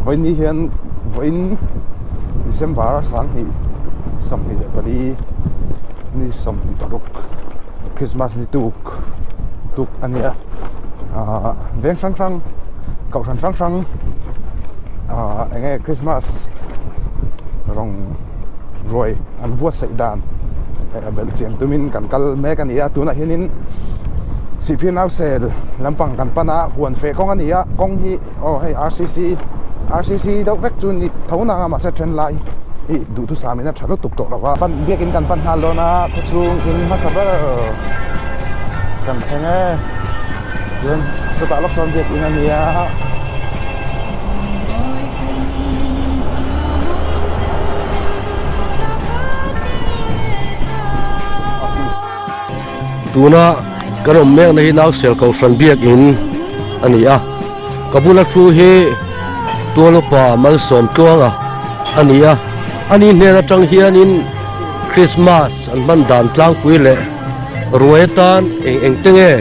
Vawiin hian vawiin December sanghnih 24 ni 26 Christmas ni tuk tuk a nia ahh veng hrang hrang kohhran hrang hrang ahh eng nge Christmas rawng ruai an buatsaih dan a belh chian tumin kan kal mek a ni a tunah hianin Sihphir Nausel lampang kan pan a huan feh kawng a ni a kawng hi aw hei R_C_C R_C_C deuh vek chu ni tho nang a mahse then lai hi duhthusam in a tha lutuk tawh lo va pan biakin kan pan nghal dawn a khawchhung in hmasa ber kan thleng e chuan chutah lawk sawn biakin a ni a. Tuna kan awm mekna hi Nausel Kohhran biakin a ni a, ka bula thu hi Tualupa Malsawm Tluanga a ni a, ani hnen atang hianin Krismas an hman dan tlangpui leh ruai atan eng eng te nge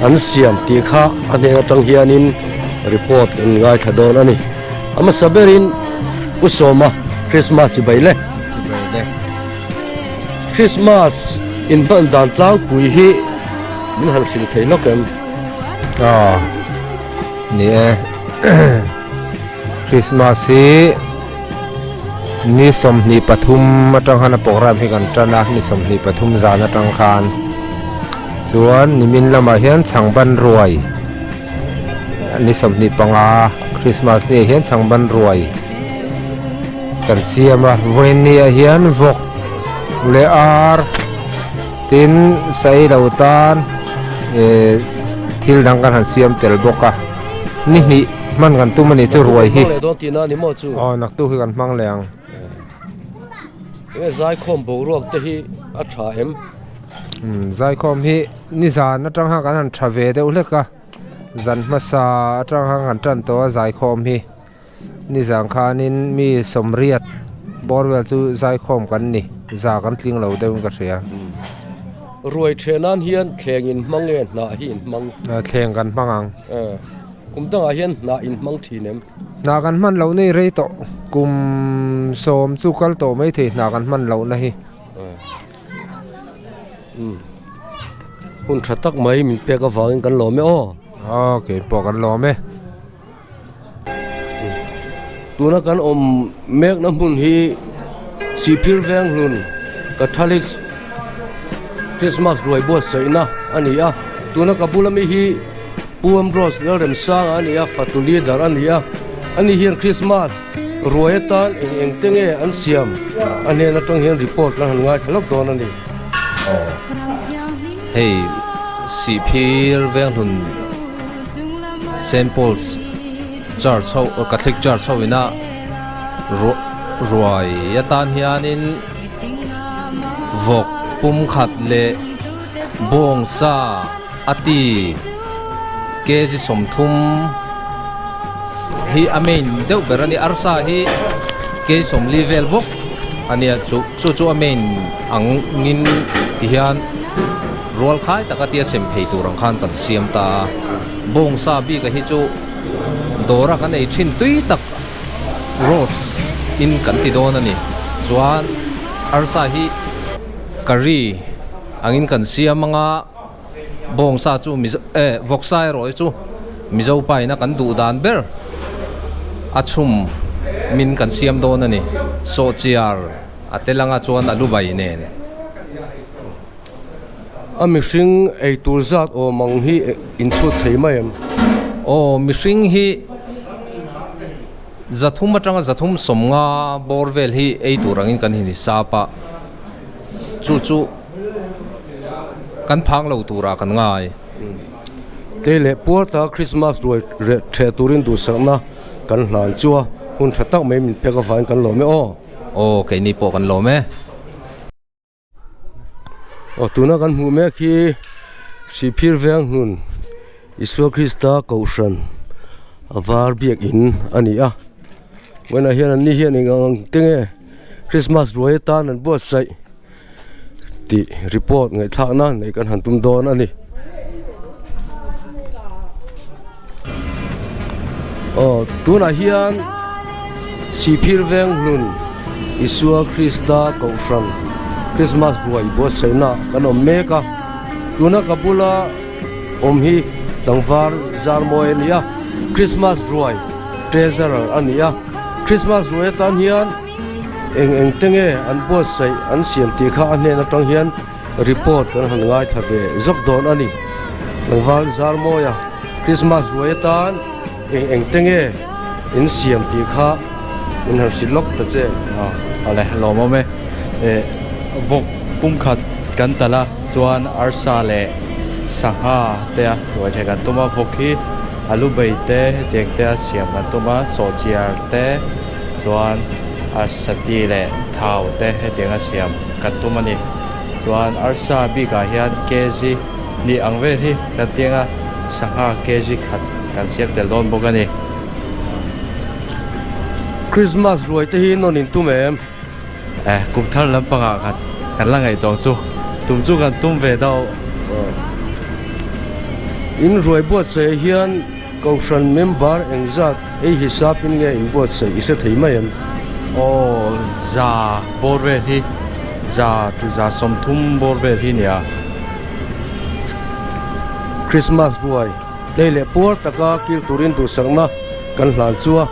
an siam tih kha a hnen atang hianin report kan ngaithla dawn a ni. A hmasa berin Pu Sawma Krismas chibai le. Chibai le. Krismas inhman dan tlangpui hi min han hrilh thei lawk em? Aw, ni e. Krismas hi ni 23 atang khan a program hi kan tan a, ni 23 zan atang khan. Chuan nimin lamah hian chhangban ruai ni 25 Krismas ni ah hian chhangban ruai kan siam a vawiin ni ah hian vawk leh ar tin sai lo tan eh thil dang kan han siam tel bawk a ni hnih hman kan tum a ni chu ruai hi aw naktuk hi kan hmang leh ang. Enge zaikhawm boruak te hi a tha em? Zaikhawm hi nizan atang khan kan han tha ve deuh hlek a zan hmasa atang khan kan tan tawh a zaikhawm hi. Nizan khanin mi sawmriat bawr vel chu zaikhawm kan ni, za kan tling lo deuhin ka hria. Ruai then nan hian thleng in hmang nge hnah hi in hmang? Thleng kan hmang ang. Kum dangah hian hnah in hmang thin em? Hnah kan hman loh nei rei tawh, kum sawm chu kal tawh maithei hnah kan hman lohna hi. Hun tha tak mai min pek avangin kan lawm e aw. Aw keipawh kan lawm e. Tuna kan awm mekna hmun hi Sihphir Venghlun Catholic Christmas ruai buatsaihna a ni a, tuna ka bula mi hi Pu Ambrose Lalremsanga a ni a, fatu leader a ni a, ani hian Christmas ruai atan eng eng te nge an siam a hnen atang hian report kan han ngaithla lawk dawn a ni. Aw hei Sihphir Venghlun. Saint Paul's Church ho Catholic Church ho ina ruai atan hianin vawk pum khat leh bawngsa a ti kg 30 hi a main deuh ber a ni arsa hi kg 40 vel bawk a nia chu chu chu a main angin tihian. Rual khai taka tia sem phei tur ang khan kan siam ta a, bawngsa bik a hi chu dawra kan ei thin tui tak rose in kan ti dawn a ni. Chuan arsa hi curry angin kan siam anga bawngsa chu mizo eh vawksa erawh hi chu mizo pa ina kan duh dan ber a chhum min kan siam dawn a ni. Sawhchiar a tel anga chuan a lu bai nen. A mihring ei tur zat awm ang hi inchhut thei mai em? Aw, mihring hi 300 atanga 350 bawr vel hi ei tur angin kan hini sap a, chu chu kan phang lo turah kan ngai. Tlei leh puar ta Krismas ruai reh ṭheh turin duhsakna kan hlan chu a, hun ṭha tak mai min pek avangin kan lawm e aw. Aw, keini pawh kan lawm e. Aw tuna kan hmuh mek hi Sihphir veng hnun Isua Krista kohhran a var biakin a ni a vawiinah hian an ni hian eng ang te nge Christmas ruai atan an buatsaih tih report ngaihthlakna neih kan han tum dawn a ni. Aw tunah hian. Sihphir veng hlun Isua Krista Kohhran Krismas ruai buatsaihna kan awm mek a, tuna ka bula awm hi tlangval Zarmawi a ni a, Krismas ruai Treasurer a ni a, Krismas ruai atan hian eng eng te nge an buatsaih an siam tih kha a hnen atang hian report kan han ngaithla ve zawk dawn a ni. Tlangval Zarmawia Krismas ruai atan eng eng te nge in siam tih kha min han hrilh lawk ta che. Awle lawmawm e. Eh vawk pumkhat kan talh a chuan arsa leh sangha te a ruai thei kan tum a, vawk hi alu bei te hetiang te a siam kan tum a, sawhchiar te chuan a sati leh thau te hetiang a siam kan tum a ni. Chuan arsa bikah hian kg hnih ang vel hi kan tiang a, sangha kg khat kan siam tel dawn bawk a ni. Christmas ruai te hi nawn in tum em? Eh, kum thar lampangah khat kan la ngaih tawng chu tum chu kan tum ve deuh. In ruai buatsaih hian Kohhran member engzat ei hisap in nge in buatsaih i hre thei mai em? Aw, za bawr vel hi, za tu za 30 bawr vel hi nia. Christmas ruai tlei leh puar taka kil turin duhsakna kan hlan chu a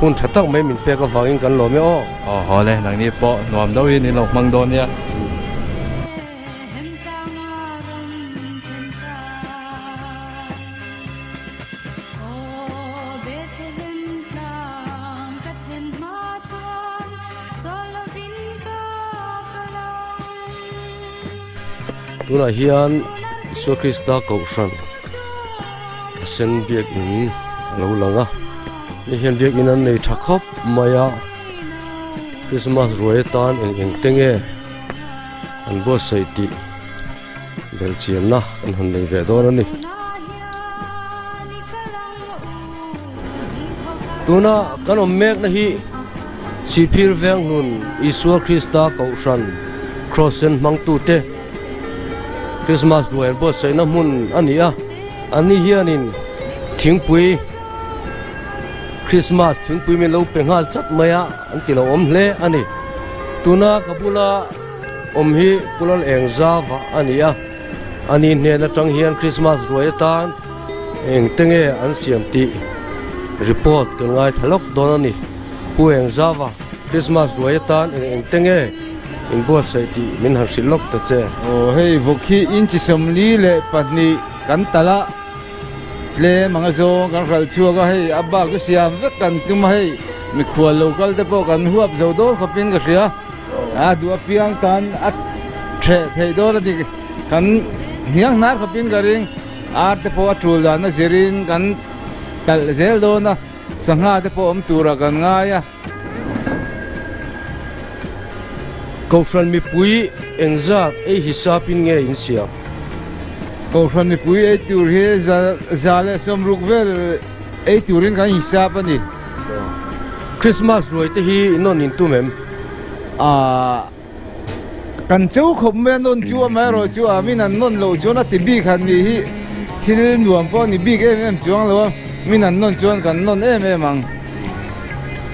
hun tha tak mai min pek avangin kan lawm e aw. Aw haw le, nangni pawh nuam deuhin in lo hmang dawn nia. Tunah hian Isua Krista Kohhran a sen biakin a lo lang a hei hian biakin an nei tha khawp mai a Christmas ruai atan eng eng te nge an buatsaih tih. Belchianna kan han nei ve dawn a ni. Tuna kan awm mekna hi Sihphir Venghlun Isua Krista Kohhran Kraws sen hmangtute Krismas ruai an buatsaihna hmun a ni a. Anni hianin thingpui Krismas thingpui min lo pe nghal chat mai a, an ti lo awm hle a ni. Tuna ka bula. Awm hi Kulal eng zava a ni a, ani hnen atang hian Christmas ruai atan engte nge an siam tih report kan ngaithla lawk dawn a ni. Pu Eng Zava, Christmas ruai atan eng engte nge in buatsaih tih min han hrilh lawk ta che. Aw hei vawk hi inchi 42 kan talh a, tlem anga zawng kan hralh chhuak a, hei a bak chu siam vek kan tum a, hei mikhual lo kal te pawh kan huap zo dawn khawpin ka hria. A duh apiang tan a ṭheh theih dawn a ni. Kan hniang hnar khawpin ka ring. Ar te pawh a ṭul dan a zirin kan talh zel dawn a, sangha te pawh awm turah kan ngai a. Kohhran mipui engzat ei hisapin nge in siam? Kohhran mipui ei tur hi 160 vel ei turin kan hisap a ni. Christmas ruai te hi in nawn in tum em? Aaa kan cheu khawp mai a nawn chu amaherawh chu a min an nawn loh chuan a ti bik han nih hi thil nuam pawh a ni bik em em chuang lo a, min an nawn chuan kan nawn em em ang.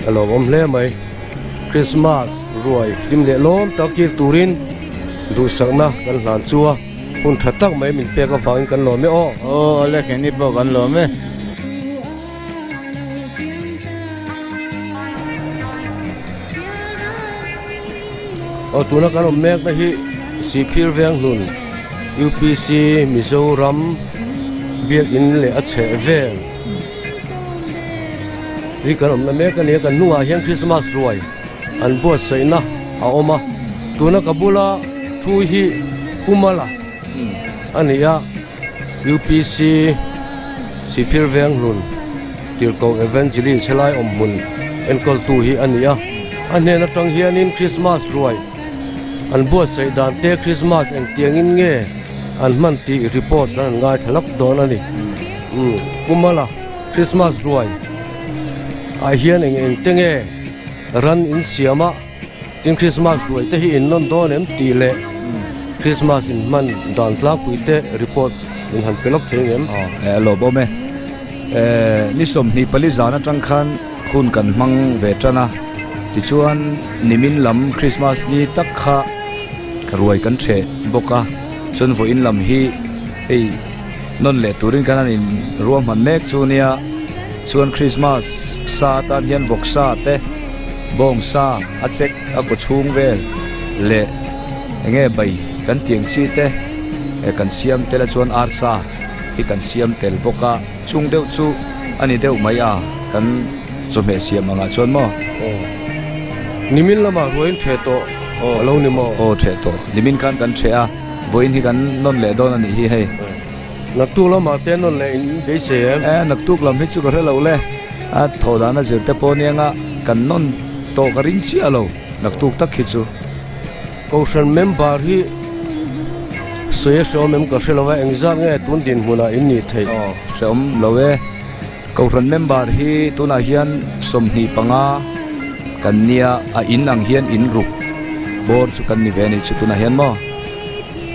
A lawmawm hle mai. Christmas ruai hlim leh lawm tak kir turin duhsakna kan hlan chu a hun tha tak mai min pek avangin kan lawm e aw. Aw awle keini pawh kan lawm e. Aw tuna kan awm mek na hi Sihphir Venghnun UPC Mizoram biakin leh a chheh vel hi kan awmna mek a ni a kan hnungah hian Christmas ruai an buatsaihna a awm a tuna ka bula thu hi Pumala a ni a. UPC Sihphir Venghlun Tirhkoh Evangelist helai awm hmun enkawltu hi a ni a, a hnen atang hianin Krismas ruai an buatsaih dan te Krismas engtiangin nge an hman tih report kan han ngaithla lawk dawn a ni. Umm Pu Mala Krismas ruai ah hian eng eng te nge ran in siam a? Tin Christmas ruai te hi in nawn dawn em tih leh Christmas in hman dan tlangpui te report in han pe lawk thei ang em? Aw eh a lawmawm e. Eh ni 24 zan atang khan hun kan hmang ve tan a. Tichuan nimin lam Christmas ni tak kha ruai kan ṭheh bawk a, chuan vawiin lam hi hei nawn leh turin kan han in ruahman mek chu nia. Chuan Christmas sa atan hian vawksa te, bawngsa a chek a kaw chhung vel leh eng nge bai kan tih ang chi te kan siam tel a chuan arsa hi kan siam tel bawk a. Chung deuh chu a ni deuh mai a, kan chawhmeh siam angah chuan maw? Aw. Nimin lamah ruain ṭheh tawh a lo ni maw? Aw ṭheh tawh. Nimin khan kan ṭheh a, vawiin hi kan nawn leh dawn a nih hi hei. Naktuk lamah te nawn leh in beisei em? E, naktuk lam hi chu ka hre lo le. A thawh dan a zir te pawh anianga kan nawn tawh ka ring chiah lo naktuk tak hi chu. Kohhran member hi sawi a hreawm em ka hre lo a, engzat nge tun dinhmunah in nih theih? Aw, hreawm lo e. Kohhran member hi tunah hian 25 kan nia, a in ang hian in ruk bawr chu kan ni ve a nih chu tunah hian maw?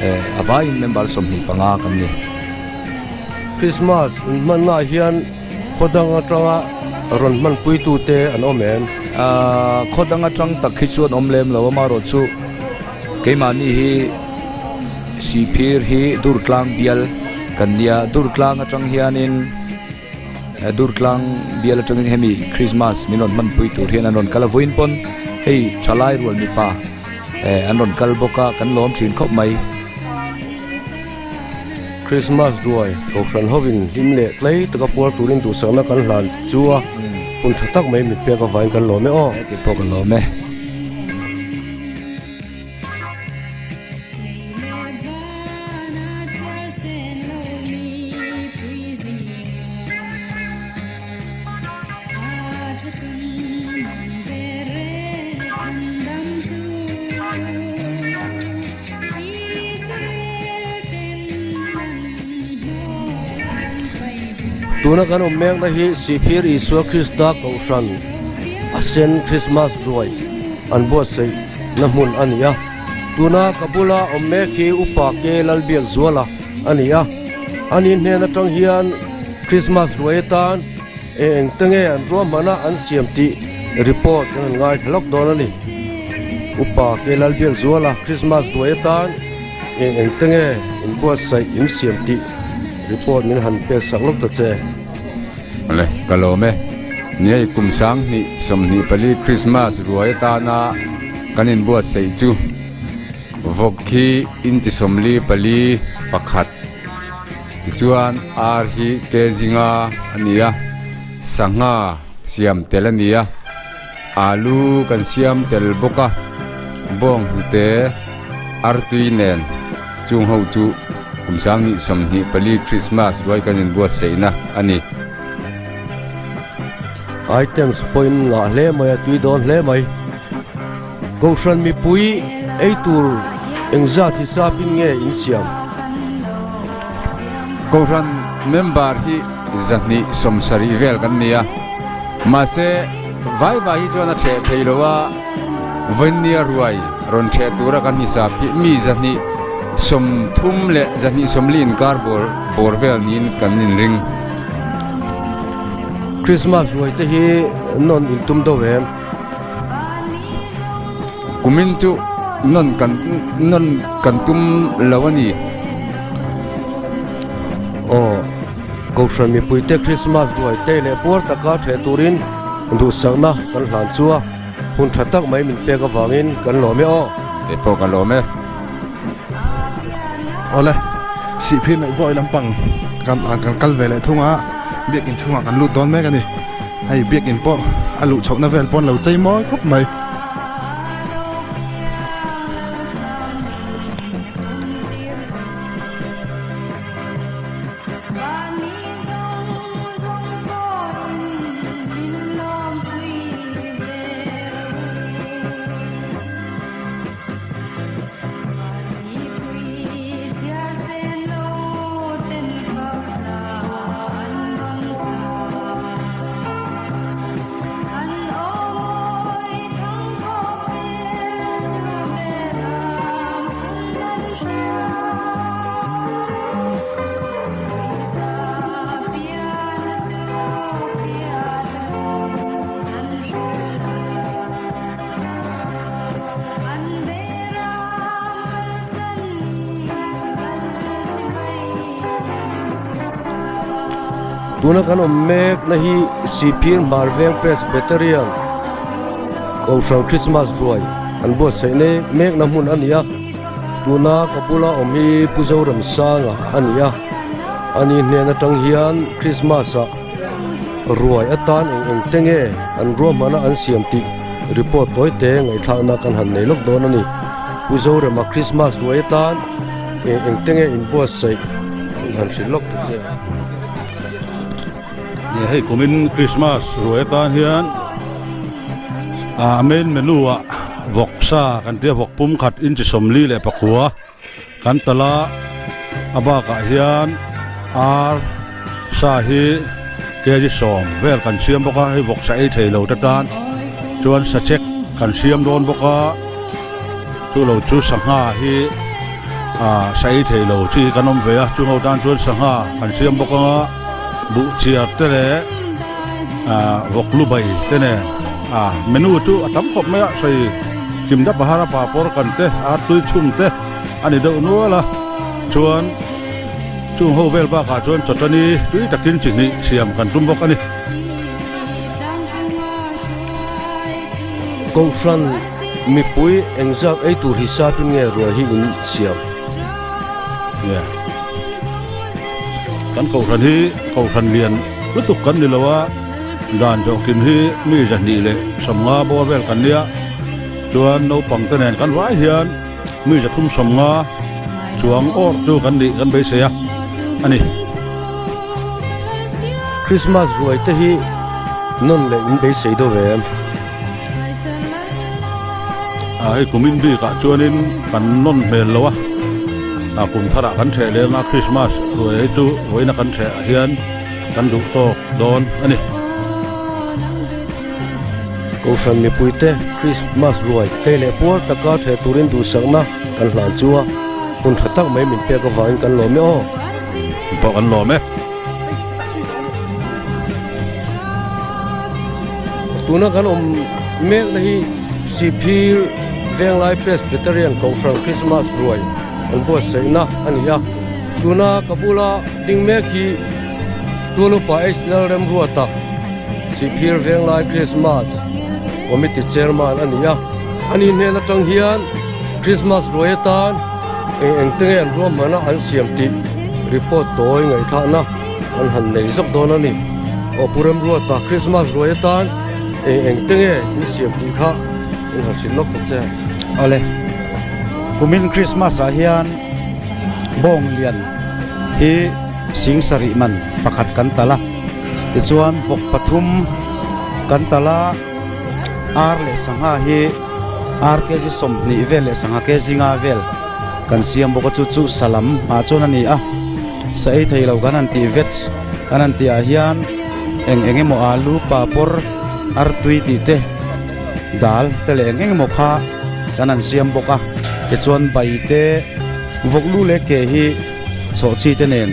E, a vaiin member 25 kan ni. Christmas inhmannaah hian Khaw dang atanga rawn hmanpuitute an awm em? Khaw dang atang tak hi chuan awm lem lo, amaherawh chu keimahni hi Sihphir hi Durtlang bial kan nia, Durtlang atang hianin Durtlang bial atangin hemi Christmas min rawn hmanpui tur hian an rawn kal a, vawiin pawn hei thalai rual mipa an rawn kal bawk a, kan lawm thin khawp mai. Christmas ruai Kohhran hovin hlim leh tlei taka puar turin duhsakna kan hlan chu a hun tha tak mai mit pek avangin kan lawm e aw. Kei pawh ka lawm e. Tuna kan awm mekna hi Sihphir Isua Krista Kohhran a sen Krismas ruai an buatsaih na hmun a ni a. Tuna ka bula awm mek hi Upa Ke Lalbiakzuala a ni a. Ani hnen atang hian Krismas ruai atan eng eng te nge an ruahmana an siam tih report kan han ngaithla lawk dawn a ni. Upa Ke Lalbiakzuala Krismas ruai atan eng eng te nge inbuatsaih in siam tih report min han pek sak lawk ta che. Awle, ka lawm e. Nia i kum 2024 Krismas ruai atana kan inbuatsaih chu vawk hi inchi 44 pakhat Tichuan ar hi ke zinga a ni a, sangha siam tel a ni a, alu kan siam tel bawk a, bawng hnute artui nen chung ho chu kum 2024 Krismas ruai kan inbuatsaihna a ni. Items pawhin ngah hle mai a, tui dawn hle mai. Kohhran mipui ei tur engzat hisapin nge in siam? Kohhran member hi 270 vel kan ni a, mahse vai vai hi chuan a theh thei lo a, vawinia ruai rawn theh tura kan hisap hi mi 230 leh 240 inkar bawr bawr vel niin kan inring. Christmas ruai te hi nawn intum deuh em? Kumin chu nawn kan nawn kan tum lo a ni. Aw, Kohhran mipuite Krismas ruai te leh puar taka ṭheh turin duhsakna kan hlan chu a, hun ṭha tak mai min pek avangin kan lawm e aw. Kei pawh ka lawm e. Awle, Sihphir neih bawi lampang kan kan kal ve leh thung a, biakin chhungah kan lut dawn mek a ni. Hei biakin pawh a luh chhohna vel pawn lo chei mawi khawp mai. Tuna kan awm mek na hi Sihphir Hmar Veng Presbyterian Kohhran Christmas ruai an buatsaih nek mek na hmun a ni a. Tuna ka bula awm hi Pu Zoramsanga a ni a. Ani hnen atang hian Christmas ah ruai atan eng eng te nge an ruahmana an siam tih report tawi te ngaihthlakna kan han nei lawk dawn a ni. Pu Zorema Christmas ruai atan eng eng te nge inbuatsaih in han hrilh lawk ta che. Hei kumin Christmas ruai atan hian a main menu ah vawksa kan tia vawk pum khat inchi 49 Kan tal a, a bakah hian ar sa hi kg 10 vel kan siam bawk a, hei vawksa ei thei lo te tan chuan sachek kan siam dawn bawk a, chu lo chu sangha hi ah sa ei thei lo chi hi kan awm ve a, chung ho tan chuan sangha kan siam bawk anga buh chiar te leh ah vawk lu bai te nen ah menu chu a tam khawp mai a sawi kimna pahara papawr kan te ar tui chhum te. A ni deuh nual a, chuan chung ho vel bakah chuan chawtani tui takin chi hnih siam kan tum bawk a ni. Kohhran mipui engzat ei tur hisapin nge ruai hi in siam? Nge kan kohhran hi kohhran lian lutuk kan ni lo a, dan zawhkim hi mi 250 bawr vel kan nia, chuan naupang te nen kan vai hian. Mi 350 chuang awr chu kan nih kan beisei a a ni. Christmas ruai te hi nawn leh in beisei deuh ve em? A hei kumin bikah chuanin kan nawn hmel lo a, a kum tharah kan hreh leng a Christmas ruai hi chu vawiina kan hreh ah hian kan duh tawk dawn a ni. Kohhran mipuite Krismas ruai tei leh puar taka theh turin duhsakna kan hlan chu a, hun tha tak mai min pek avangin kan lawm e aw. Pawh kan lawm e. Tuna kan awm mekna hi Sihphir Venglai Presbyterian Kohhran Krismas ruai an buatsaihna a ni a. Tuna ka bula ding mek hi Tualupa H Lalremruata Sihphir Venglai Krismas Committee Chairman a ni a. Ani hnen atang hian Krismas ruai atan eng eng te nge an ruahmana an siam tih report tawi ngaihthlahna an han nei zawk dawn a ni. Aw Pu Remruata Krismas ruai atan eng eng te nge in siam tih kha in han hrilh lawk ta che. Awle, kumin Krismas ah hian bawng lian hi 7000 man pakhat kan tal a, tichuan vawk pathum kan tal a, ar leh sangha hi ar kg 20 vel leh sangha kg 5 vel kan siam bawk a, chu chu salam ah chuan a ni a, sa ei thei lo kan han tih veg kan han tih ah hian eng eng emaw alu papawr artui tih te dal te leh eng eng emaw kha kan han siam bawk a, tichuan bai te vawk lu leh ke hi. Chawh chi te nen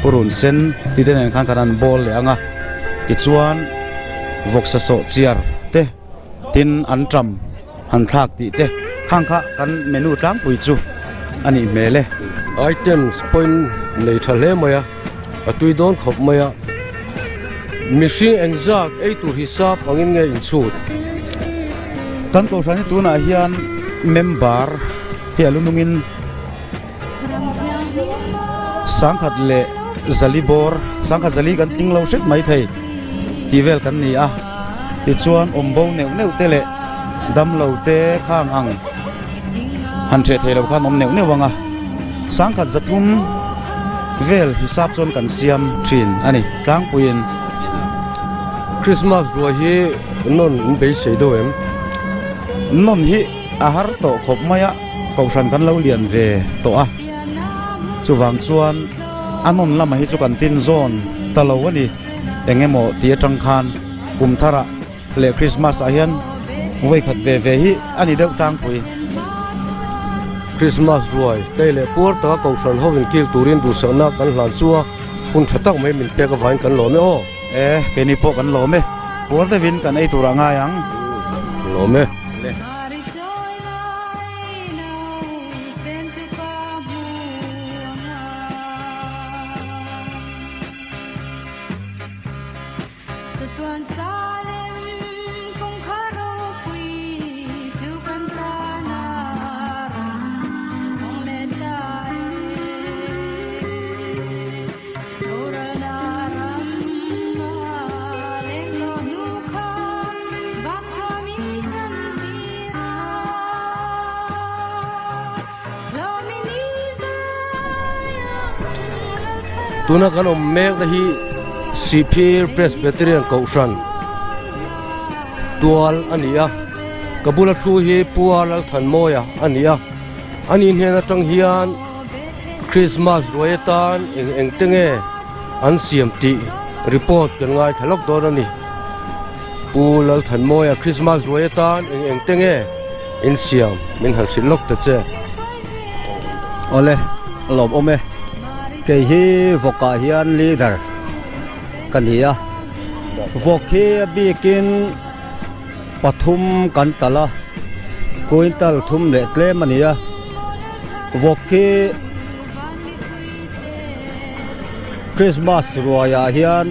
purun sen ti te nen khan kan han bawl leh ang a, tichuan vawksa sawh chiar te tin an ṭam han thlak tih te khang kha kan menu tlangpui chu a nih hmel e. Items point nei tha hle mai a, a tui dawn khawp mai a, mihring engzat ei tur hisap angin nge inchhut? Kan kohhran hi tunah hian member hi a lu nungin. Sangkhat leh zali bawr, sangkhat zali kan tling lo hret mai thei tih vel kan ni a. Tichuan awmbo neuh neuh te leh damlo te khang ang han hreh thei lo khan awm neuh neuh ang a. Sangkhat 300 vel hisap chuan kan siam thin a ni tlangpuiin. Christmas ruai hi nawn in beisei deuh em? Nawn hi a har tawh khawp mai a. Kohhran kan lo lian ve tawh a, chuvang chuan a nawn lamah hi chu kan tin zawn ta lo a ni. Eng emaw tih atang khan kum tharah leh Krismas ah hian vawi khat ve ve hi a ni deuh tlangpui. Krismas ruai tei leh puar taka Kohhran ho inkil turin duhsakna kan hlan chu a, hun tha tak mai min pek avangin kan lawm e aw. E, keini pawh kan lawm e. Puar deuhin kan ei turah ngai ang. Lawm e. Tuna kan awm mekna hi Sihphir Presbyterian Kohhran tual a ni a, ka bula thu hi Pu A Lalthanmawia a ni a, ani hnen atang hian Krismas ruai atan eng eng te nge an siam tih report kan ngaithla lawk dawn a ni. Pu Lalthanmawia Krismas ruai atan eng eng te nge in siam min han hrilh lawk ta che. Awle, lawm awm e. Kei hi vawkah hian leader ka ni a. Vawk hi a bikin pathum kan talh a, quintal thum leh tlem a ni a. Vawk hi Christmas ruaiah hian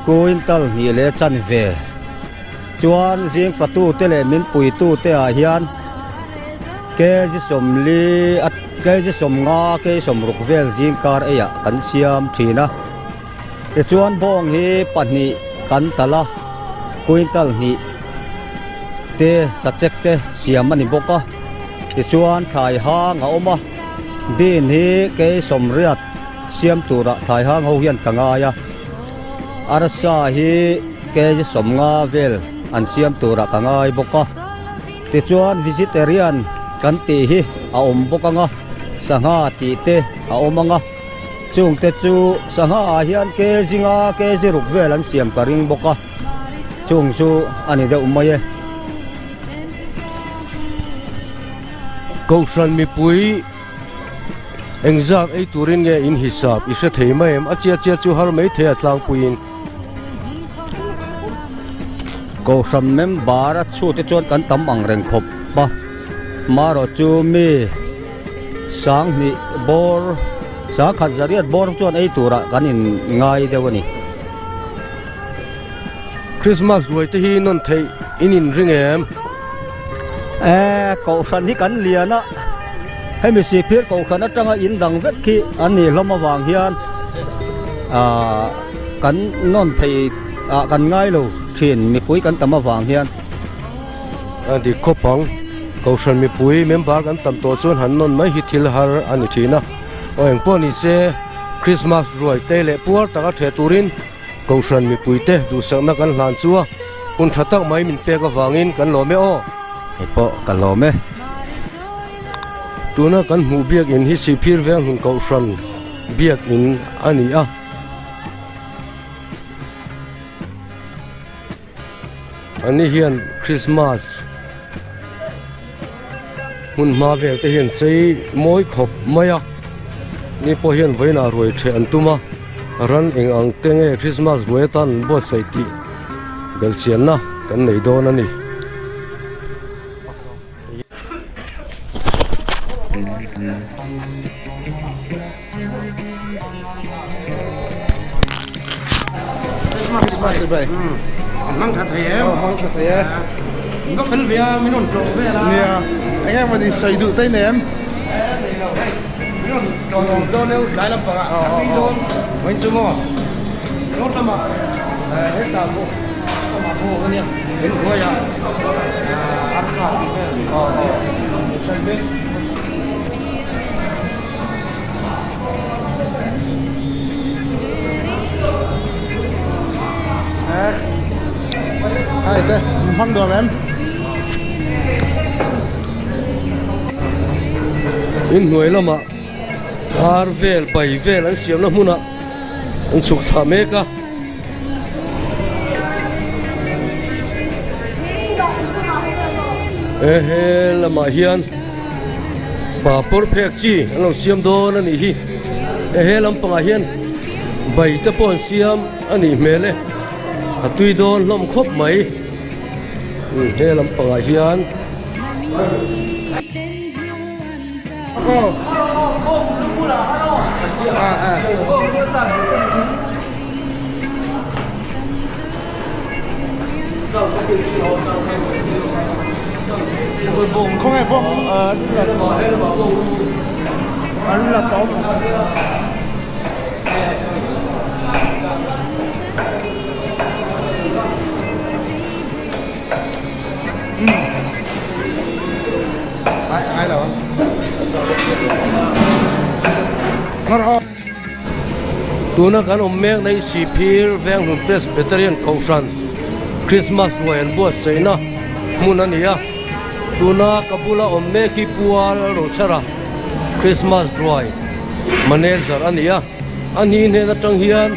quintal hnih leh chanve chuan zing fatute leh min puitute ah hian kg sawmli a kg sawmnga kg sawmruk vel zing kar eiah kan siam thin a tichuan bawng hi pahnih kan talh a quintal hnih te sachek te siam a ni bawk a tichuan thlai hang a awm a bean hi kg sawmriat siam turah thlai hang ho hian ka ngai a arsa hi kg sawmnga vel an siam turah ka ngai bawk a. Tichuan vegetarian kan tih hi a awm bawk ang a, sangha tih te a awm ang a, chung te chu sangha ah hian kg nga kg ruk vel an siam ka ring bawk a, chung chu a ni deuh mai e. Kohhran mipui engzat ei turin nge in hisap i hre thei mai em? A chia chia chu har mai thei a tlangpuiin. Kohhran member a chhute chuan kan tam ang reng khawp a, marawh chu mi sanghnih bawr sangkhat zariat bawr chuan ei turah kan in ngai deuh a ni. Christmas ruai te hi nawn theih in in ring em? E, kohhran hi kan lian a, hemi sihphir kohhran atanga in dang vek hi an nih hlawm avang hian ah kan nawn thei ah kan ngai lo thin mipui kan tam avang hian. A dik khawp ang, kohhran mipui member kan tam tawh chuan han nawn mai hi thil har a ni thin a, aw engpawh ni se Christmas ruai te leh puar taka ṭheh turin Kohhran mipuite duhsakna kan hlan chu a hun tha tak mai min pek avangin kan lawm e aw. Hei pawh ka lawm e. Tuna kan hmuh biakinn hi Sihphir Venghlun Kohhran biakinn a ni a. Ani hian Christmas hmun hma vel te hian chei mawi khawp mai a ni pawh hian vawiinah ruai ṭheh an tum a ran eng ang te nge Christmas ruai atan an buatsaih tih belhchianna kan nei dawn a ni. Christmas bai mang tha thei em mang tha thei e nó fel ve a min rawn tlawh vel a nia enge mawni sawi duh te nem min rawn tlawh dawn deuh tlai lampang ah a tui dawn vawiin chu maw north lamah hetah pawh amah pawh ania in hnuaiah arsa tih vel Hai te, hmang duam em? In hnuai lamah ar vel bai vel an siamna hmunah an chhuk thla mek a. He he lamah hian papawr phek chi an lo siam dawn a nih hi. He he lampangah hian bai te pawh an siam a nih hmel e. A tui dawn hlawm khawp mai. He lampangah hian. Tuna kan awm mek na hi Sihphir Venghlun Presbyterian Kohhran Krismas ruai an buatsaihna hmun a ni a. Tuna ka bula awm mek hi Pu Lalrochhara Krismas ruai manager a ni a. A ni hnen atang hian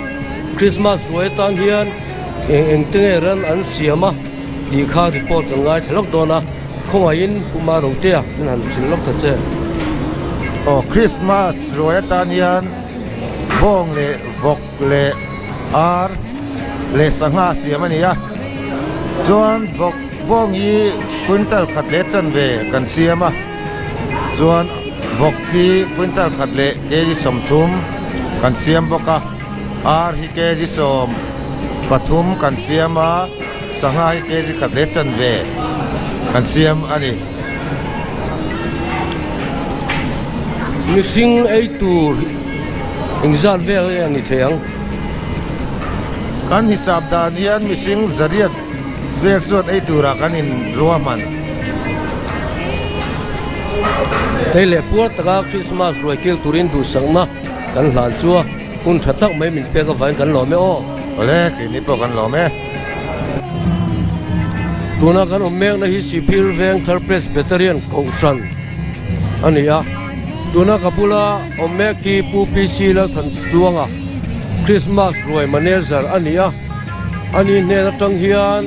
Krismas ruai atan hian eng eng te nge ran an siam a tih kha report kan ngaithla lawk dawn a. Khawngaihin Pu Marotea min han hrilh lawk ta che. Aw Krismas ruai atan hian bawng leh vawk leh ar leh sangha siam a ni a. Chuan vawk bawng hi quintal khat leh chanve kan siam a. Chuan vawk hi quintal khat leh kg 30 kan siam bawk a. Ar hi kg 13 kan siam a. Sangha hi kg khat leh chanve kan siam a ni. Mihring ei tur engzat vel nge a ni thei ang? Kan hisap dan hian mihring zariat vel chuan ei turah kan in ruahman. Hei leh puar taka Krismas ruai kil turin duhsakna kan hlan chu a hun tha tak mai min pek avangin kan lawm e aw. Awle, keini pawh kan lawm e. Tuna kan awm mekna hi Sihphir Veng Thar Presbyterian Kohhran a ni a. Tuna ka bula awm mek hi Pu PC Lalthantluanga Krismas ruai manager a ni a. Ani hnen atang hian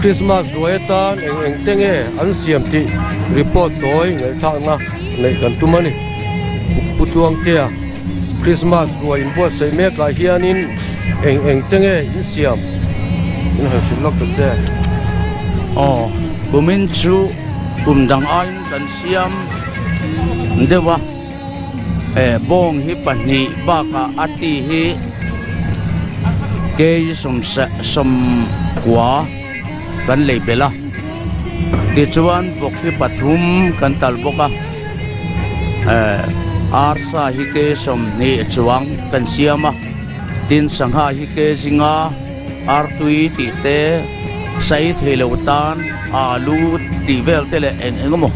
Krismas ruai atan eng eng te nge an siam tih report tawi ngaihthlakna neih kan tum a ni. Pu Tluangtea Krismas ruai inbuatsaih mekah hianin eng eng te nge in siam in han hrilh lawk ta che. Aw, kumin chu kum dang aiin kan siam deuh a, eh bawng hi pahnih bakah a ti hi kg 90 kan lei belh a, tichuan vawk hi pathum kan tal bawk a, eh arsa hi kg 20 chuang kan siam a, tin sangha hi kg zinga artui tih te sai thei lo tan alu tih vel te leh eng eng emaw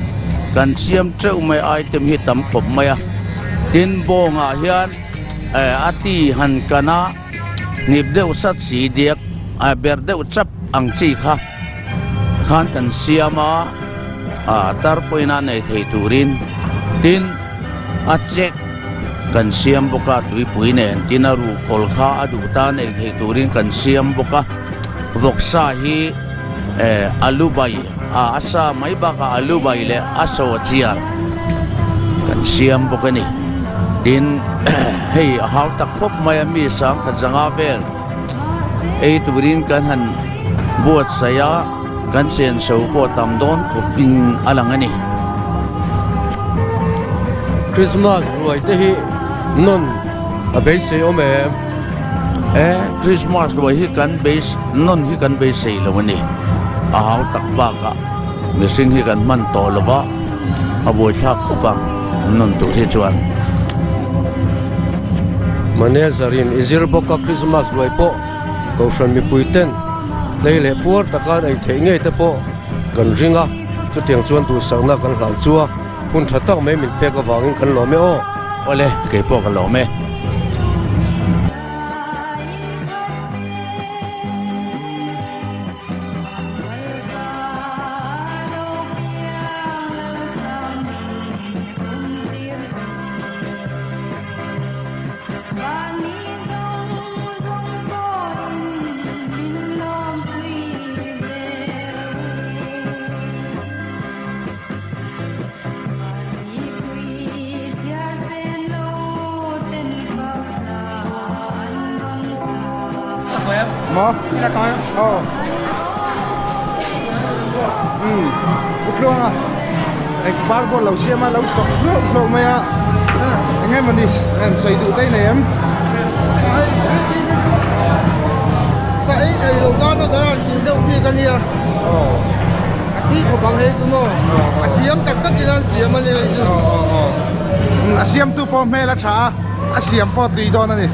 kan siam teuh mai item hi tam khawp mai a, tin bawngah hian eh a ti han kan a. Hnip deuh sat si diak a ber deuh chap ang chi kha khan kan siam a, ah tar pawhin a nei thei turin tin a check kan siam bawk a tuipui nen tin a ruhkawl kha a duh ta nei thei turin kan siam bawk a, vawksa hi eh alu bai ah a sa mai bakah alu bai leh a saw chiar kan siam bawk a ni tin hei a hau tak khawp mai a mi sangkhat zanga vel ei turin kan han buatsaih a kan senso pawh tam dawn khawp in a lang a ni. Christmas ruai te hi nawn a beisei awm em? E, Christmas ruai hi kan beis nawn hi kan beisei lo a ni. A hau tak bakah mihring hi kan hman tawh lo va, a buaithlak khawp ang an nawn tur hi chuan. Manager in i zir bawk a Christmas ruai pawh Kohhran mipui ten tlei leh puar taka an ei theih ngei te pawh kan ring a, chutiang chuan duhsakna kan hlan chu a hun tha tak mai min pek avangin kan lawm e aw. Awle, kei pawh ka lawm e. Maw? Aw. Umm, Pu Tluanga, eng par pawh lo siam a, lo chawk hlauh hlauh mai a, eng nge mawni an sawi duh daih nei em? Ka ei thei lo tan a kan tih deuh bik a nia. Aw. A tui khawp ang hei chu maw? A thiam tak tak ila an siam a nia hei chu. Aw aw aw. A siamtu pawh hmel a tha a, a siam pawh tui dawn a ni.